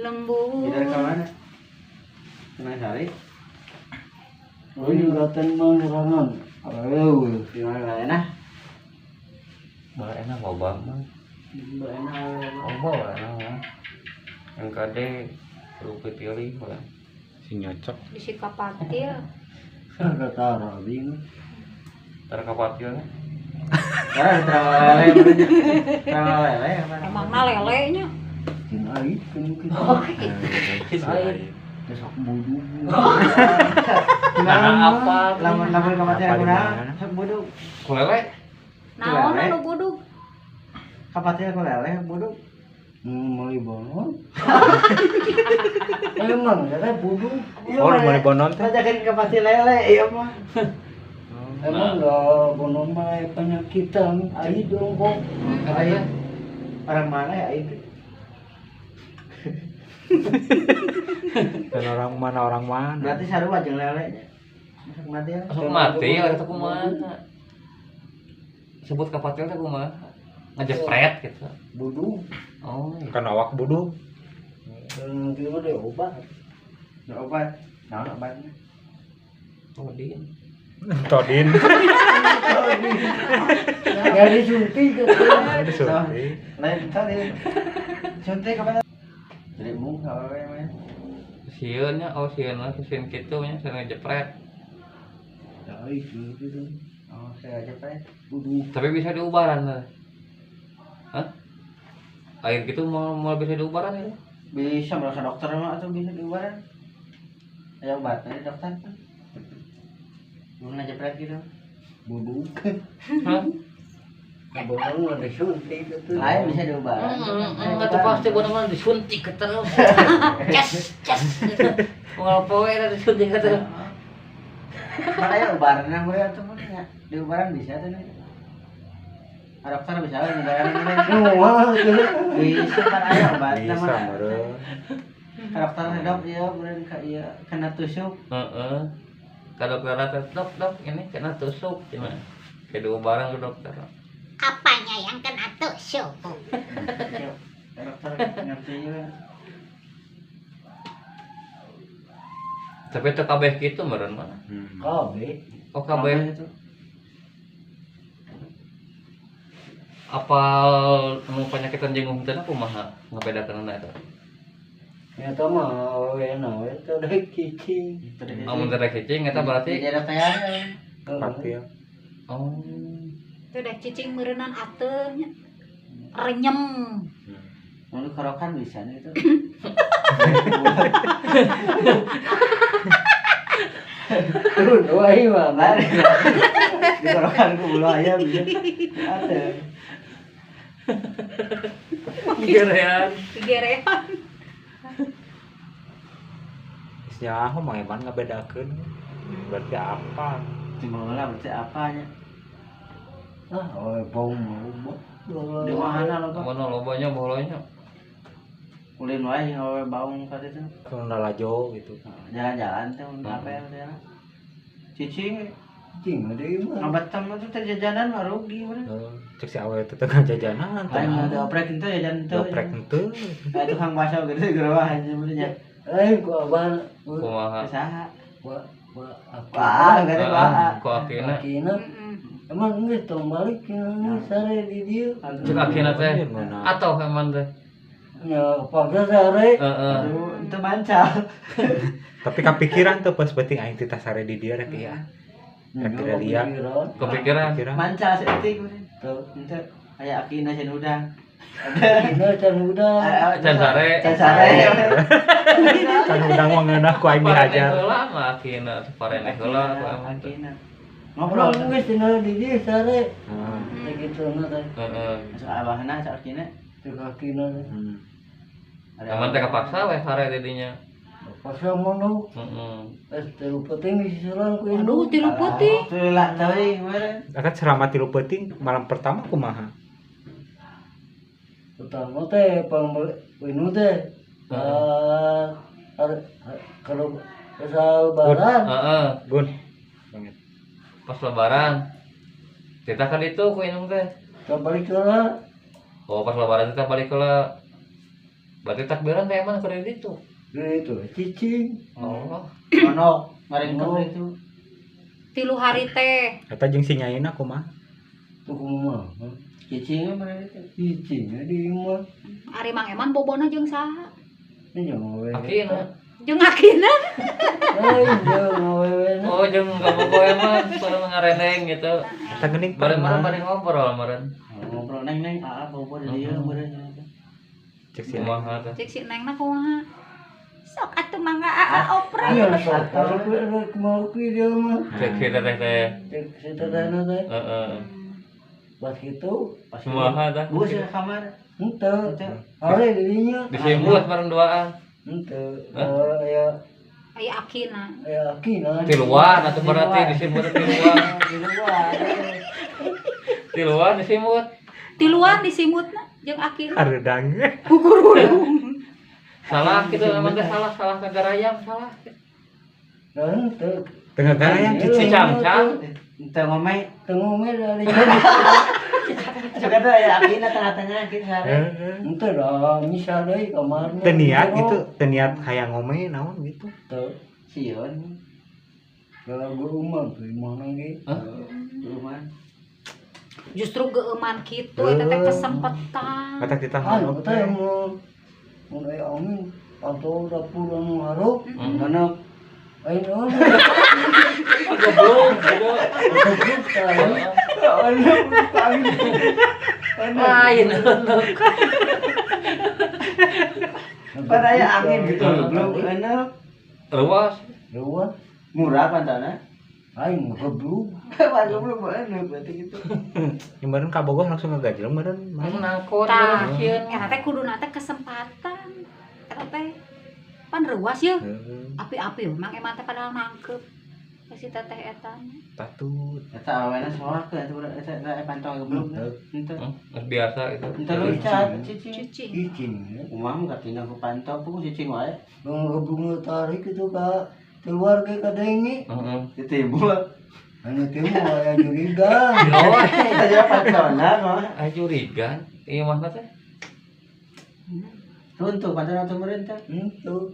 Lembut. Dari ke mana? Kena sari. Oh, nyuratan mah serangan. Ayo. Gimana enak? Bah enak loba mah. Bah enak. Loba enak mah. Yang kade perlu pilih lah. Si nyocok. Di Sikapatil. Ada tara bingung. Tara kapatil. Tara lele. Tara lele. Emangna lelenya. Cin ait kan kita. Cin ait. Besok budug. Nah, apa? Lamun-lamun kapatil kunaon? Sok budug. Ku lele. Naon anu budug? Kapatil ku lele budug. Meuli bonon. Emang lele budug. Oh, meuli bonon teh. Ngajakin kapatil lele ieu mah. Emang dah bonon mah penyakitan ait dong kok. Ait. Orang mana ya ait? Dan orang mana? Berarti sarua jeung lele nya. Masuk mati ya. Masuk mati lah eta kumaha. Sebut kapatil teh kumaha? Ngejepret gitu. Budug. Oh, iya. Kan awak budug. Dan kieu mah obat. Da obat. Naon obatna? Todin. Todin. Ya disuntik. Disuntik. Lain todin. Suntik kapan? Jadi mung awewe mah. Sieun nya, oh sieun lah, sieun kitu nya, sieun ngejepret. Ya itu gitu. Oh, saya jepret. Budug. Tapi bisa diubaran lah. Hah? Air gitu mau bisa diubaran itu? Bisa, merasa dokter mah atau bisa diubaran. Ada obatnya di dokter kan. Mun ngejepret gitu. Budug. Hah? Bonon mah disuntik itu. Lain bisa diubaran. Enggak tuh pasti bonon mah disuntik terus. Ces ces. Moal poe eta disuntik terus. Makanya ubaran mah atuh mah nya. Diubaran bisa tuh nih. Dokter bisa diubaran. Wah, bisa kan aya obatna mah. Bisa meureun. Dokter dok ieu meureun ka ieu kena tusuk. Heeh. Ka dokter teh dok dok ini kena tusuk cenah. Kayak diubaran ke dokter. Apanya yang kena tusuk? Dokter ngerti juga. Tapi itu kabeh gitu meureun mah. Kabeh. Oh kabeh. Apal nu penyakitan jenguh teh kumaha ngabedakeunna eta? Nyata mah awewe na we teh daek cicing. Amun teh daek cicing eta berarti jadi teh patil. Oh. Itu udah cicing meureunan ateuh nya. Renyem. Mun korokan bisa nih itu. Turun wae mah. Dikorokan ku bulu ayam bisa. Ateuh. Gerean. Gerean. Nyaho mah eman ngabedakeun. Berarti apa? Cuma berarti apanya? Ah, oh, bau loba. Di mana loba? Mana lobanya bolanya? Ulin wae awewe baung ka ditu. Tong lalajo gitu. Jalan-jalan teh mun apa ya teh. Cicing cicing deui mah. Ngabetem mah teh jajanan mah rugi meureun. Cek si awewe teh tengah jajanan. Lain mah dioprek henteu jajan henteu. Dioprek henteu. Aya tukang bakso gede gerobak aja meureun nya. Lain ku abah kumaha? Saha? Wa wa gede wa. Ku akina. Akina. Emang geus tong balik cenah sare di dieu. Cek akina teh atau emang teh? Nya paksa sare. Heeh. Aduh, teu mancal. Tapi kapikiran tuh pas penting aing teh sare di dieu rek ieu. Rek lia. Kepikiran. Mancal saeutik meureun. Tuh, henteu aya akina cenah hudang. Akina can hudang. Can sare. Can sare. Can hudang mah ngeunah ku aing dihajar. Heula mah akina parene heula ku emang teh. Ngobrol geus cenah di dieu sare. Heeh. Kitu na teh. Heeh. Masuk abahna cak akina. Cek akina. Heeh. Emang teh kapaksa we sare di dinya. Paksa mono. Heeh. Geus tilu peuting disusulan ku indung. Aduh, tilu peuting. Teu teuing meureun. Kan selama tilu peuting malam pertama kumaha? Pertama teh pang inu teh. Kalau pas lebaran. Heeh. Gun. Pas lebaran. Kita kan itu ku indung teh. Kita balik heula. Oh, pas lebaran kita balik heula. Berarti takbiran teh emang keur di ditu. Di itu cicing. Oh. Ono ngaringkep itu. 3 hari teh. Eta jeung si nyaina kumaha? Tuh kumaha? Cicing mah itu. Cicing di imah. Ari Mang Eman bobona jeung saha? Ini jeung awewe. Akina. Jeung akina. Eh, jeung awewe. Oh, jeung kabogoh emang pada ngareneng gitu. Eta geuning Bareng-bareng bareng ngobrol meureun. Ngobrol neng neng aa bobo di dieu meureun. Cek si Neng. Kumaha teh? Cek si Nengna kumaha? Sok atuh mangga aa oprek. Iya, sok. Kalau kumaha dia mah. Cek si teteh teh. Cek si tetehna teh. Heeh. Pas gitu, Pas Kumaha tah? Gua sih kamar. henteu. Are dirinya. Disimbut bareng duaan. Henteu. Aya Aya akina. aya akina. Tiluan atuh berarti disimbut tiluan. Di luar. Tiluan disimbut. Tiluan disimutna jeung akina. Areudang. Gugurulung. Salah gitu memang teh salah kagarayam salah. Nah, henteu. Tengah garayam Si cicing. cangcang Teu ngomeh. Teu ngomeh dari. Suka tuh aya akina tengah-tengah gitu sare. Heeh. Henteu lah, misal deui kamarna. Teu niat gitu, teu niat hayang ngome naon gitu. Teu. Sieun. Kalau guru mah tuh imahna ge. Di rumah. Justru geueuman kitu eta teh kesempetan. Kata kita Ah, teh mun mun aya angin atau dapur anu hareup. Nono Aing eueuh. goblok gitu. Goblok tah. Lain euneuh. Pan aya angin gitu belum enak. Luas. Luas. Murah pantana. Aing goblok. Pan goblok enak berarti gitu. Yang meureun ka Bogor langsung ngegajleng meureun. Nangkot Tah, sieun. eta teh kuduna teh kesempatan. Eta teh pan reuas yeuh. Api-api Mang Eman teh padahal nangkep. Si teteh eta. Patut. Eta awena soakeun eta budak eta eta pantau goblok. Henteu. Biasa itu. Henteu loncat cicing. Cicing. Cicing. Kumaha mah katingal ku pantau ku cicing wae. Bang goblok tarik itu ka keluar ke kadenge. Heeh. Ditimbul. Anu timbul aya jurigan. Oh, Eta jeung pantona mah. ah jurigan. Ieu mahna teh. Runtuh pantona teh meureun teh. Henteu.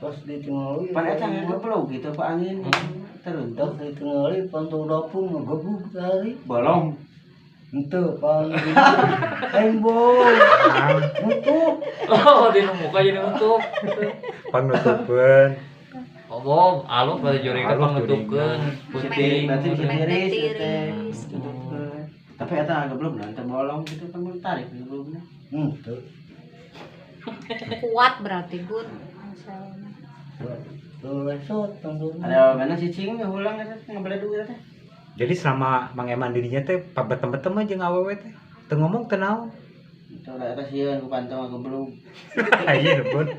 Pas ditingali. Pan eta ngegeblok gitu pak angin. Teruntuh. Pas ditingali pantau dapur ngegeblok tarik. Bolong. Henteu pan. Aing bong. Nutup. Oh, di muka jadi nutup. Panutupeun. Oh, alus pada jurigan Alus panutupkeun. Puting. Berarti bisa tiris teh. Tiris. Tapi eta geblok nah teh bolong gitu kan mun tarik geblokna. Henteu. Kuat berarti Gun. Tuh lesot pantau. Ada mana cicing ulang eta ngabeledug eta teh. Jadi selama Mang Eman dirinya teh pabetem-betem aja jeung awewe teh. Teu ngomong teu naon. Itu da eta sieun ku pantau geblok. Iya, Bun.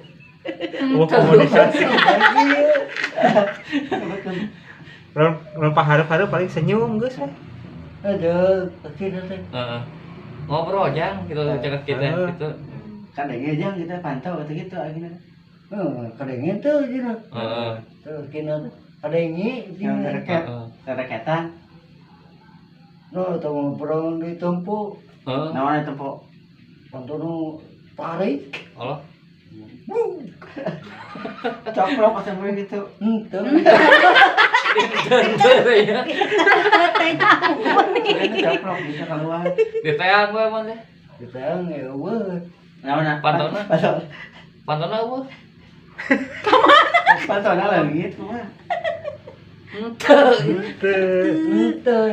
Wah, komunikasi. Ron pahareup-hareup paling senyum geus we. Ada pasti teh. Heeh. Ngobrol jang gitu cekak kita gitu. Kan denge jang kita pantau eta gitu akhirnya. Heeh, kadenge teu cenah. Heeh. Teu kina kadenge Yang cenah. reket, Heeh. reketan. No, teu ngobrol di tempo. Heeh. Naon eta tempo? Pantau nu tarik. Allah. Coplok pas sampai gitu. Henteu. Teu ya. Teh naon Ini coplok bisa keluar. Diteang we emang teh. Diteang ya eueuh. Naon Pantona? Pantona. Pantona eueuh. Pantona leungit kumaha? Henteu. Henteu.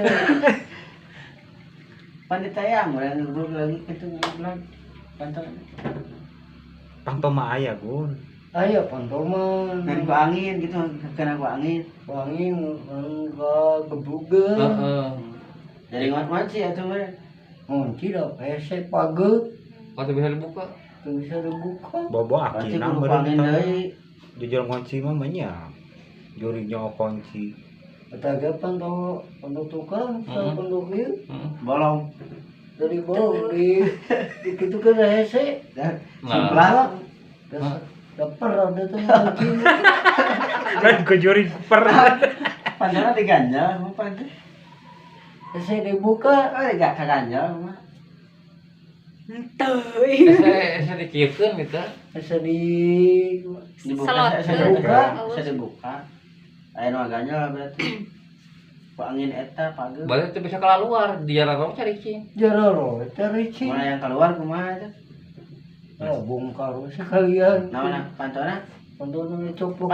Pan ditayang urang geblok leungit gitu ngeblok. Pantona. Pangto mah aya, Gun. Aya pantau mah. Dari ku angin gitu, kena ku angin. Angin ka geblugeun. Heeh. Dari ngonci atuh meureun. Ngonci da hese page. Waktu bisa dibuka. Teu bisa dibuka. Bobo Berarti akina kudu meureun angin eta. deui. Jujur ngonci mah mah nya. Jurinya kunci. Eta ge pantau pantau tukang, pantau ieu. Heeh. Bolong. Dari bawah di dikitukeun hese. Nah. Simplak. Daper ada tuh ngonci. Kan ku juri per. Pantona diganjal mah pan teh. Hese dibuka. Oh, enggak kaganjal mah. Henteu. Asa dikieukeun gitu. Asa di Dibuka, Selot. asa dibuka, Heeh. asa dibuka. Aya nu ganjel berarti. Ku angin eta pageut. Berarti itu bisa keluar di jalan rong cari cing. Jaroro teh ricing. Mana yang keluar kumaha eta? Oh, bongkar sekalian. Naon pantona? Pantona coplok.